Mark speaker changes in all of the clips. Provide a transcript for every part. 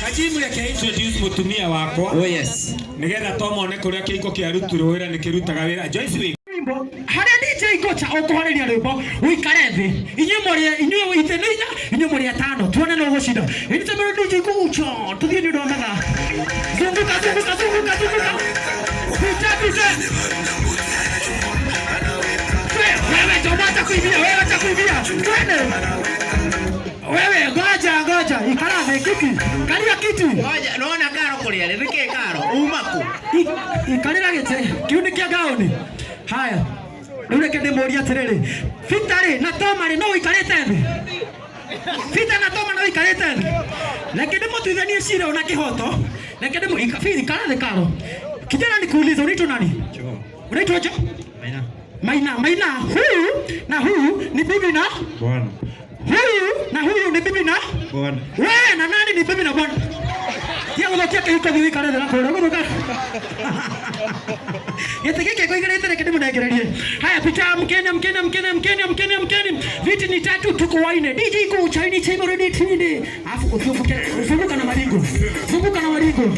Speaker 1: Kajimu, reke introduce mutumia wakwa.
Speaker 2: Oh yes.
Speaker 1: Nigetha tomone kuria kĩiko kĩarutirwo wĩra nĩ kĩrutaga wĩra. Joyce wĩ
Speaker 3: Rwimbo haria DJ Gocha ukuhariria rwimbo wikare thi, inyuĩ mũrĩ inyuĩ ithe nĩ inya, inyuĩ mũrĩ atano, tuone no gũcinda. Ĩnitemero DJ Gocha, tuthiĩ nĩ ũndũ wa mathaa. Zunguka, zunguka, zunguka, zunguka, pita, pita. Wewe jamaa, acha kuibia wewe, acha kuibia, twende. Wewe ngoja, ngoja, ikara thĩ kiti, karia kiti.
Speaker 2: Ngoja, naona karo kuria rĩ nĩkĩ karo uma kũ?
Speaker 3: Ikarĩra gĩtĩ kĩu nĩ kĩa gaoni. Haya, rĩu reke ndĩmũrie atĩrĩrĩ, Bita rĩ na Toma rĩ, no ũikarĩte thĩ? Bita na Toma, no ũikarĩte thĩ? Reke ndĩmũtuithanie cira ona kĩhoto. Reke ndĩmũ ikara thĩ karo. Kijana, nikuulize, unaitwa nani? Unaitwa Jo?
Speaker 2: Maina.
Speaker 3: Maina, Maina, huyu na huyu ni bibi na
Speaker 1: bwana.
Speaker 3: Huyu na huyu ni bibi na
Speaker 1: Bwana.
Speaker 3: Wewe na nani ni bibi na bwana? Tia gũthũkia kĩhiko, thiĩ ũikare thĩ na kũrĩa gũthũka. Gĩtĩ gĩkĩ ngũigĩrĩte, reke ndĩmũnengererie. Haya, picha, mkenya, mkenya, mkenya, mkenya, mkenya, mkenya. Viti ni tatu, tuko waine. DJ Gocha, ini chemo ready tinde. Alafu uzunguke, zunguka na maringo. Zunguka na maringo.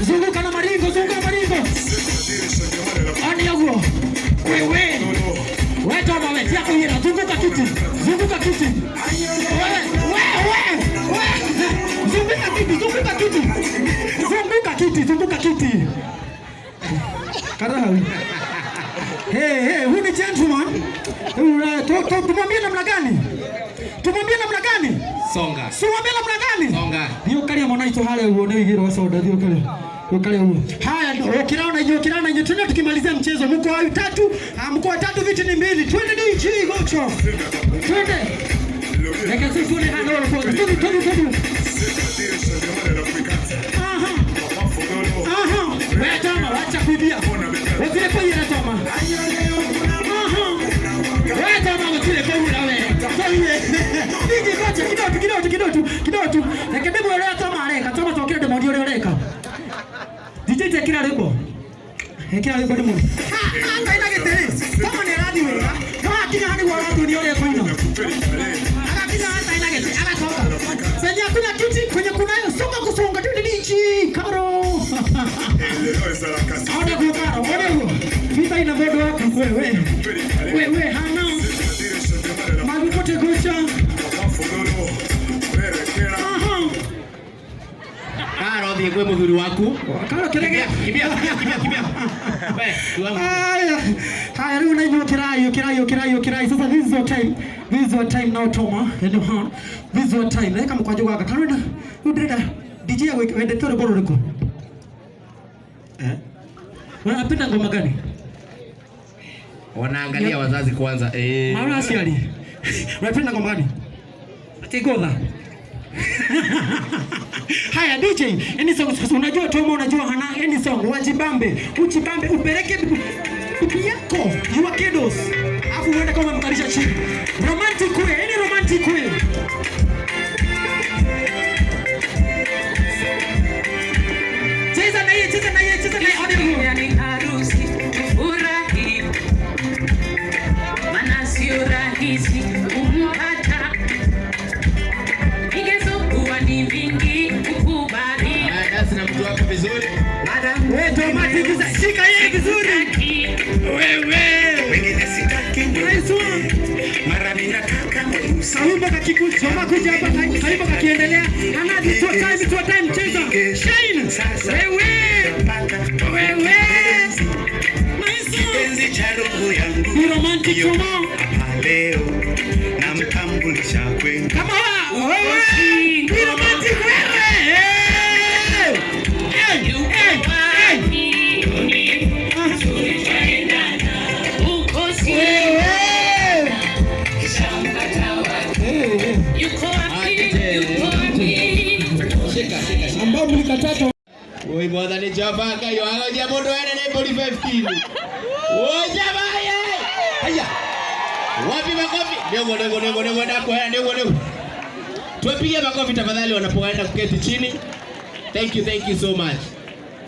Speaker 3: Zunguka na maringo, zunguka na maringo. Ani ũguo. Wewe. Wewe Toma, wewe tia kuira, zunguka kiti. Zunguka kiti. Wewe, wewe, wewe. Zunguka kiti, zunguka kiti. Zunguka kiti, zunguka kiti. Karaha. Hey, hey, huyu ni gentleman. Tumwambie namna gani? Tumwambie namna gani?
Speaker 2: Songa.
Speaker 3: Tumwambie namna gani?
Speaker 2: Songa.
Speaker 3: Thiĩ ũkaria mwana itũ harĩa ũguo nĩ ũigĩrwo soda, thiĩ ũkaria. Ũkaria ũguo. Haya, ũkĩra na inyuĩ, ũkĩra na inyuĩ. Twende tukimalizia mchezo. Mko wa tatu, mko wa tatu, viti ni mbili. Twende DJ Gocho. Twende. Reke tu tuone hano hapo. Twende, twende, twende. Aha. Aha. Wewe Toma, wacha kuibia. Wazile kwa Toma. Aha. Wewe Toma, wazile kwa wewe. Kwa. DJ Gocho, kidogo tu, kidogo tu, kidogo tu, kidogo tu. Reke ndimwe ũrĩa Toma areka. Toma, tokire ndĩmonie ũrĩa ũreka. DJ, tekira rwĩmbo. Ekira rwĩmbo ndĩmuone. Ha, ha, ina gĩtĩ rĩ. Toma nĩ arathiĩ wega. No akinya hau nĩguo aratuonia ũrĩa ekũina. Akakinya hata ina gĩtĩ, agatoka. Penye hakuna kiti, kwenye kunayo, songa kusonga, twende DJ, karo. Ona guo karo, ona guo. Vita ina mũndũ waku, wewe. Wewe hana. Marukote gocha. Aha.
Speaker 2: Karo, thiĩ kwĩ mũthuri waku.
Speaker 3: Karo kirege.
Speaker 2: Kimbia, kimbia, kimbia, kimbia. We, kiwango.
Speaker 3: Haya. Haya, rĩu na inyuĩ ũkĩrai, ũkĩrai, ũkĩrai, ũkĩrai. Sasa this is your time. This is your time now, Toma. And Yohan. This is your time. Reka mkwaju gwaka. Karena, rĩu ndĩrenda DJ wendete rwĩmbo rũrĩkũ?
Speaker 2: Eh?
Speaker 3: Unapenda ngoma gani?
Speaker 2: Wanaangalia wazazi kwanza. Eh.
Speaker 3: Maana aciari. Unapenda ngoma gani? Ati godha. Haya DJ, any song sasa unajua Toma, unajua Hana, any song wajibambe, ujibambe, upeleke bibi yako, your kiddos. Alafu uende kama umemkalisha chini. Romantic way, any romantic way. Cheza na yeye, cheza na yeye, cheza na yeye. Hadi huo.
Speaker 4: Yani harusi tufurahi, maana sio rahisi kumpata. Vigezo kuwa ni vingi kukubali.
Speaker 2: Haya, dance na mtu wako vizuri.
Speaker 3: Wewe Toma, tikisa, shika yeye vizuri. Wewe. Nice one. Kawimbo kakikuchoma kuja hapa, kawimbo kakiendelea. Ana, it's your time, it's your time, cheza. Shine. Wewe. Wewe. Nice one. Ni romantic Toma.
Speaker 5: Leo namtambulisha kwenu.
Speaker 3: Kama wewe. Ni romantic wewe. Hey. Hey, hey, hey.
Speaker 4: Uko si
Speaker 3: Wewe. Hey, hey.
Speaker 4: Yuko wapi? Yuko wapi?
Speaker 2: Shika, shika, shika.
Speaker 3: Ambao mlikataa.
Speaker 2: Oi, mwathani Jehova Ngai wagoja mũndũ ene nĩ mbũri 15. Oi jamaa ye. Haya. Wapi makofi? Ndio, ndio, ndio, ndio, ndakuhera, ndio, ndio. Tuwapigie makofi tafadhali wanapoenda kuketi chini. Thank you, thank you so much.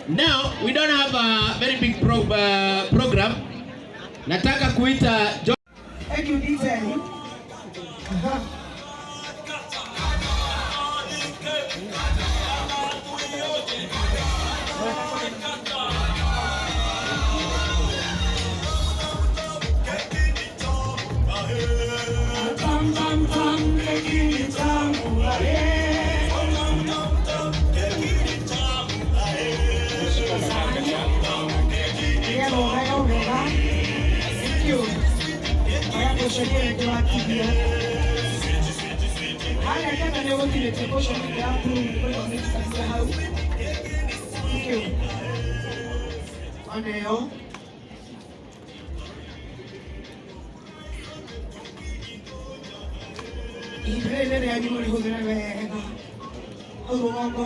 Speaker 2: Now, we don't have a very big program. Nataka kuita
Speaker 6: Thank you, DJ. Aha.
Speaker 3: Thank you. Oya gũcokia rĩngĩ wakinyia. Haya kaka nĩ ũgũtirĩtie caution ya blue kũrĩa ũmĩtikagia hau. Thank you. Oneo. Ihinda rĩrĩ nĩ rĩanyu mũrĩhũthĩre wega. Hau rũgongo,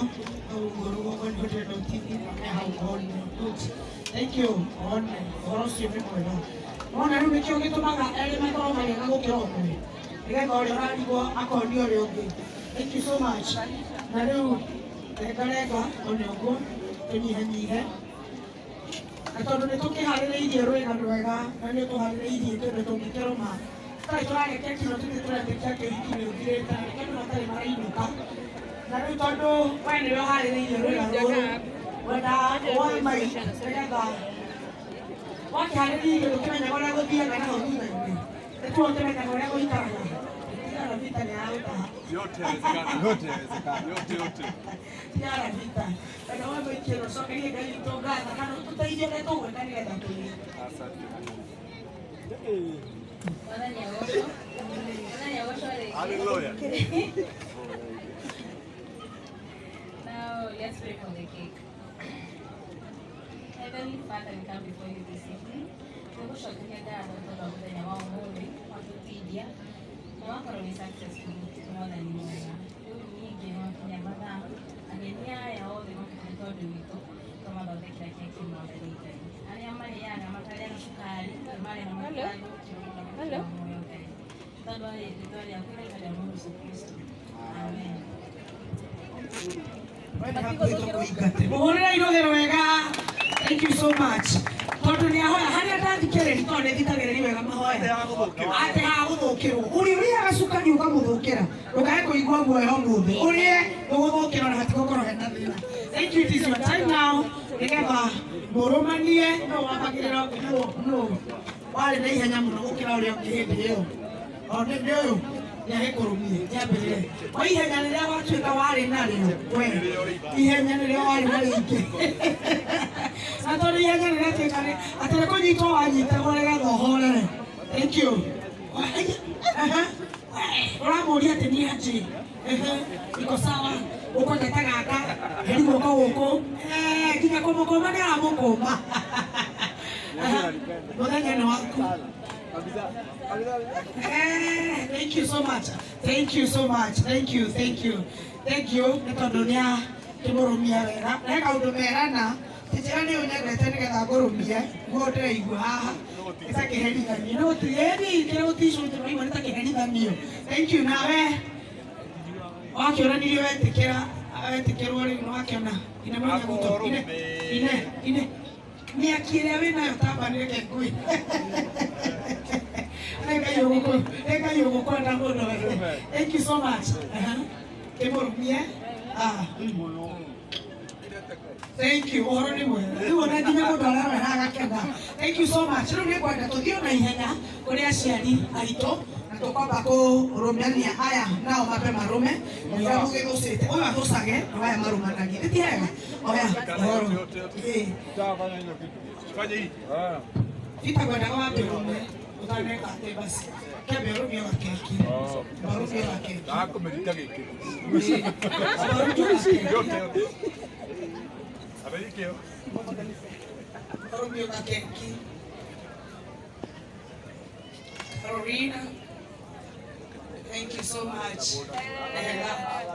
Speaker 3: hau ũguo rũgongo nĩho ndĩrenda ũtithie na hau one. Good. Thank you. One. Ũhoro ũcio nĩ mwega. Wona rĩu nĩkĩo gĩtũmaga erĩ makorwo marĩega gũkĩra ũmwe. Nĩgetha ũrĩa ũrarigwo akonia ũrĩa ũngĩ. Thank you so much. Na rĩu renga renga one ũguo tũnyihanyihe. Na tondũ nĩ tũkĩharĩrĩirie rwĩga rwega na nĩ tũharĩrĩirie kĩndũ tũngĩkĩrũma. Tũtarĩ tũrarĩkia kiro tũthiĩ tũretĩkia kĩhiki nĩ ũthirĩte na nĩkĩo andũ matarĩ marainũka. Na rĩu tondũ we nĩwe ũharĩrĩirie rwĩga rũrũ, wenda woe mic nĩgetha wakĩharĩrĩria irio ndũkĩmenyaga ũrĩa gũthiaga naho thutha-inĩ. Nĩtuo ũkĩmenyaga ũrĩa gũikaraga. Tigara vita nĩ ya gũtaha.
Speaker 6: Yote yawezekana. Yote yawezekana. Yote yote.
Speaker 3: Tigara vita. Wenda woe mic ĩno ũcokerie Ngai witũ ngatho kana ũtũteithie ũrĩa tũgwĩka nĩgetha tũgĩe.
Speaker 6: Asante. Hallelujah.
Speaker 7: Now let's pray for the cake. Heavenly Father, we come before you this evening. Tũgũcokeria ngatho tondũ wa mũthenya wa ũmũthĩ watũtindia na wakorwo wĩ successful mwathani mwega. Rĩu ningĩ nĩ wakinya mathaa ageni aya othe mokĩte tondũ witũ tũmathondekera keki mwathani Ngai. Arĩa marĩaga makarĩa na cukari, marĩa na matirathũkio mũno muoyo Ngai. Tondũ wa rĩtwa rĩaku na rĩtwa rĩa Mũrũ Kristo. Amen.
Speaker 3: Mũhũrĩre irũgĩro wega. Thank you so much. Tondũ nĩ ahoya harĩa ndathikĩrĩria tondũ nĩ thikagĩrĩria wega mahoya. Atĩ hagũthũkĩrwo. Ũrĩa ũrĩaga cukari ũkamũthũkĩra. Ndũkae kũigua guoya ũmũthĩ. Ũrĩe ũgũthũkĩrwo na hatigũkorwo hena thĩna. Thank you. It is your time now. Nĩgetha mũrũmanie no wambagĩrĩra no no warĩ na ihenya mũno gũkĩra ũrĩa ũngĩ hĩndĩ ĩyo. O nĩ ũyũ nĩagĩkũrũmie kĩambĩrĩre. Kwa ihenya rĩrĩa watuĩka warĩ narĩo we ihenya rĩrĩa warĩ narĩo ingĩ. Na tondũ ihenya rĩratuĩka nĩ atĩ nĩ kũnyitwo wanyitagwo nĩgetha ũhorere. Thank you. Ũramũria atĩ niĩ atĩ iko sawa ũkwendete gaka heri guoko gũkũ nginya kũmũkũma nĩ aramũkũma. Mũthenya nĩ waku. Thank you so much. Thank you so much. Thank you. Thank you. Thank you. Nĩ tondũ nĩ akĩmũrũmia wega. Na he kaũndũ merana ti njĩra nĩ ũnyendete nĩgetha ngũrũmie guo ndĩraigua haha nĩ ta kĩherithanio. No ĩni kĩrĩa gũticwo ndĩraigua nĩ ta kĩherithanio. Thank you. Nawe wakĩonanirie wetĩkĩra wetĩkĩrwo rĩu nĩ wakĩona ine mũnya guto ine ine ine mĩaki ĩrĩa wĩnayo tamba nĩ reke ngũĩ. Ngai ũgũkwenda mũno. Thank you so much. Kĩmũrũmie. Thank you. Ũhoro nĩ mwega. Rĩu ona nginya mũndũ ararora agakena. Thank you so much. Rĩu nĩ ngwenda tũthiĩ na ihenya kũrĩ aciari aitũ na tũkwamba kũrũmania aya nao mambe marũme mũira mũgĩgũcĩte ũyũ agũcage na aya marũmanagie. Nĩ ti hega? Oya ũhoro.
Speaker 6: Fanya hii.
Speaker 3: Itagwendaga wambe ũrũme ũtaneka atĩ basi kembe ũrũmie wa keki. Ũrũmie wa keki.
Speaker 6: Ndakumĩrita gĩkĩ. Yote yote. Aberikio.
Speaker 3: Ũrũmie wa keki. Carolina. Thank you so much.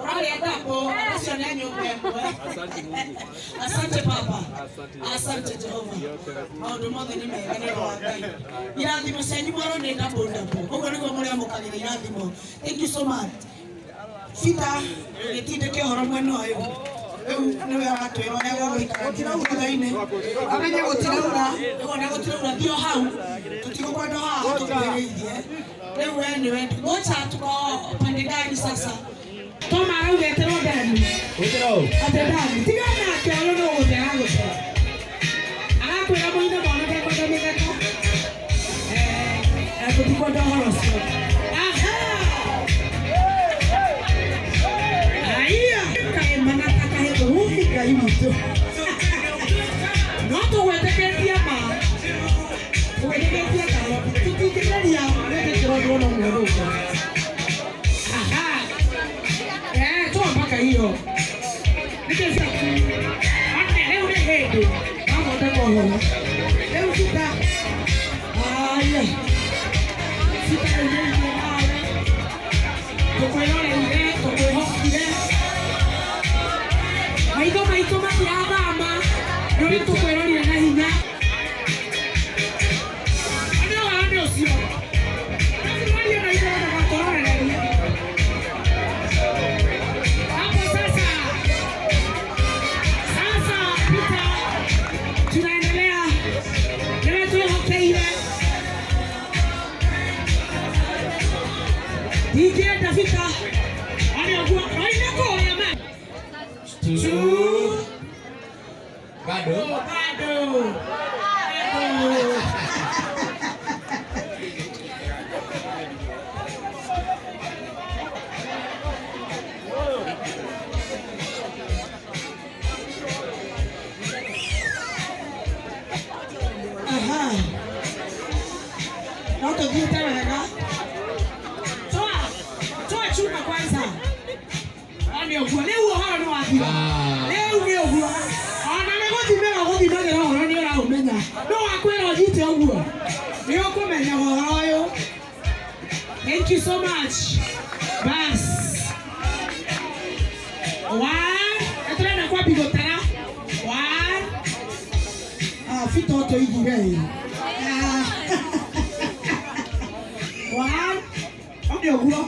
Speaker 3: Ũrarĩa ndambo, acio nĩ a nyũmba ĩmwe. Asante Papa. Asante Jehova. Maũndũ mothe nĩ mega nĩ ũndũ wa Ngai. Irathimo cianyu mwaro nĩ ndambo ndambo. Ũguo nĩguo mũrĩamũkagĩra irathimo. Thank you so much. Peter, gĩtindĩke ũhoro mwena ũyũ. Rĩu nĩwe aratwĩra ũrĩa gũgũikara gũtiraura thutha-inĩ. Amenye gũtiraura, nĩwona gũtiraura thiĩ o hau. Tũtigũkwenda o haha tũkuhĩrĩirie. Rĩu we nĩwe. Ngoja tuko pande gani sasa? Toma arauga eterwo ndani. Dani.
Speaker 2: Wĩtĩra ũũ.
Speaker 3: Ate Dani, tiga nake ũyũ nĩ ũgũte agũte. Arakwĩra mũine mwanake kwenda mĩtheko. Eh, tũtikwenda ũhoro ũcio. Aha! Aya, kaĩ manata kaĩ ũhi Ngai witũ. No tũgwetĩkĩtie ma. Tũgwetĩkĩtie karoti. Tũtingĩgeria gwĩtĩkĩra ũndũ ona ũmwe gũkũ. Aha. Eh, toa mpaka hiyo. Nĩkĩcia. Ate rĩu nĩ hĩndĩ. Wathondeka ũhoro. Rĩu cita. Aya. Cita rĩu nĩ ithuĩ nawe. Tũkwĩroreire, tũkwĩhokire. Maitho maitũ matirathama. Nĩ ũrĩa tũkwĩrorire na hinya. Andũ aya nĩ ũcio. Tũraria na ithuĩ ndũgatũrorererie. Hapo sasa. Sasa Peter, tunaendelea. Nĩwe twĩhokeire. DJ Davita arĩ ũguo oine kũrĩa ma.
Speaker 2: Two. Bado.
Speaker 3: Bado. Bado. Aha. No tũthiĩte wega. Toa, toa chuma kwanza. Nĩ ũguo, rĩu ũhoro nĩ wathira. Rĩu nĩ ũguo. Ona nĩ gũthimĩra gũthimagĩra ũhoro nĩ ũraũmenya. No wakwĩra ũnyite ũguo. Nĩ ũkũmenya ũhoro ũyũ. Thank you so much. Bas. One. Nĩ tũrenda kwambi gũtara. One. Ah, fito tũigire ĩ. Ah. One. Nĩ ũguo.